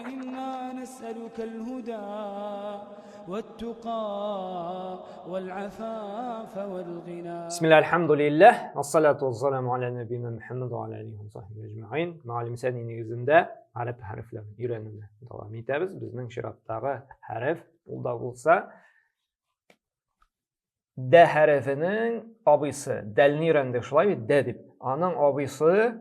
إنا نسألك الهدى والتقى والعفاف والغنى. بسم الله، الحمد لله، والصلاة والسلام على نبينا محمد وعلى آله وصحبه أجمعين. Мәгалим сәни нигезендә гарәп хәрефләрен өйрәнүне дәвам итәбез. Безнең чираттагы хәреф ул да булса Дә хәрефенең абыйсы. Дәлне өйрәндек, шулай бит, дә дип. Аның абыйсы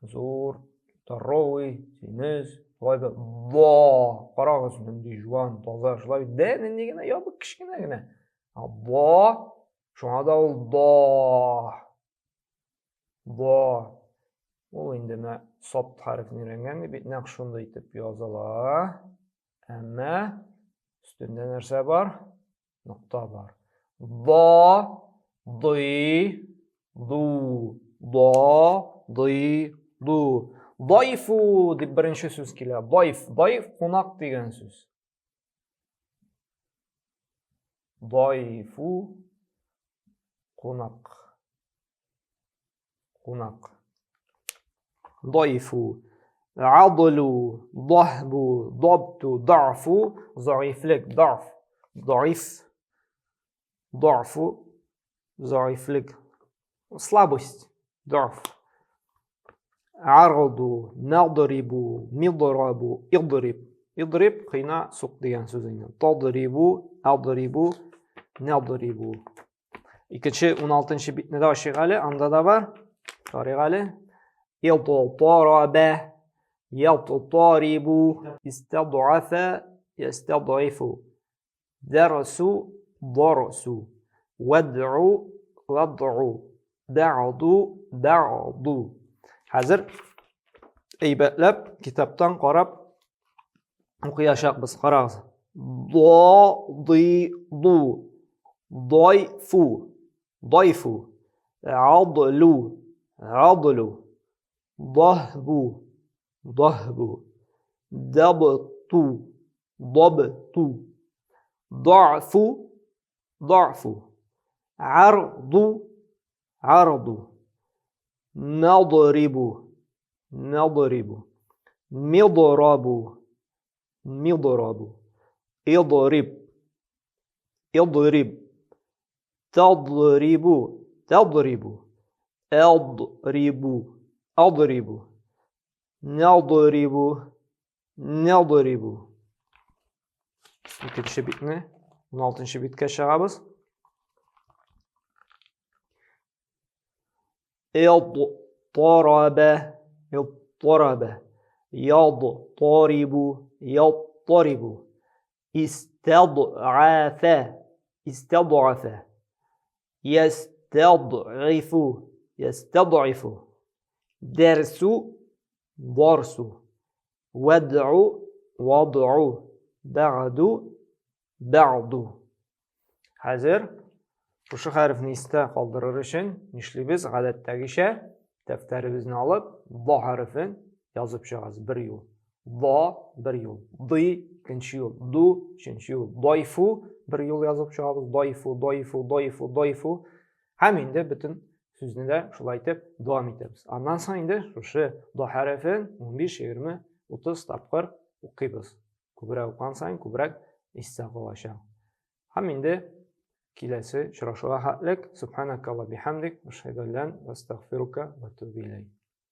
зур, здоровый, симез, шулай бит. Ба, карагыз, нинди жуан, таза, шулай бит. Дә нинди генә ябык, кечкенә генә. А ба, шуңа да ул ба. Ба. Ул инде менә сап хәрефен өйрәнгән бит, нәкъ шундый итеп языла. Әмма өстендә нәрсә бар? Нокта бар. Ба, ды, ду, ба, ды, ду. Дайфу дип беренче сүз килә. Дайф, дайф кунак дигән сүз. Дайфу кунак. Кунак. Дайфу. Адлу, дахбу, дабту, дафу, заифлек, даф, даиф, дафу, заифлек, слабость, даф. Арду, надрибу, мидрабу, идриб. Идриб кыйна, сук дигән сүз инде. Тадрибу, адрибу, надрибу. Икенче 16 битне дә ачыйк әле, анда да бар. Карыйк әле. Илтарабә, ялтарибу, истад'афа, ястад'ифу. Дәрсу, дарсу. Вад'у, вад'у. Бә'ду, бә'ду. Хәзер әйбәтләп китаптан карап укыячакбыз. Карагыз. До, ды, ду. Дойфу. Дойфу. Адлу. Адлу. Дахбу. Дахбу. Дабту. Дабту. Дафу. Дафу. Арду. Арду. Надрибу. Надрибу. Мидрабу. Мидрабу. Идриб. Идриб. Тадрибу. Тадрибу. Адрибу. Адрибу. Надрибу. Надрибу. Икенче битне, 16 биткә чыгабыз. Иттараба, иттараба. Ядтарибу, яттарибу. Истад'афа, истад'афа. Ястад'ифу, ястад'ифу. Дәрсу, дарсу. Вад'у, вад'у. Бәгъду, бәгъду. Хәзер шушы хәрефне истә калдырыр өчен нишлибез? Гадәттәгечә дәфтәребезне алып, ба хәрефен язып чыгабыз бер юл. Ба бер юл, ды икенче юл, ду өченче юл, дайфу бер юл язып чыгабыз, дайфу, дайфу, дайфу, дайфу. Һәм инде бөтен сүзне дә шулай итеп дәвам итәбез. Аннан соң инде шушы до хәрефен 15, 20, 30 тапкыр укыйбыз. Күбрәк укыган саен күбрәк истә калачак. Һәм инде киләсе очрашуга хәтлек, субханакалла бихамдик, ашһаду ан ла астагфирука ва атубу иләйк.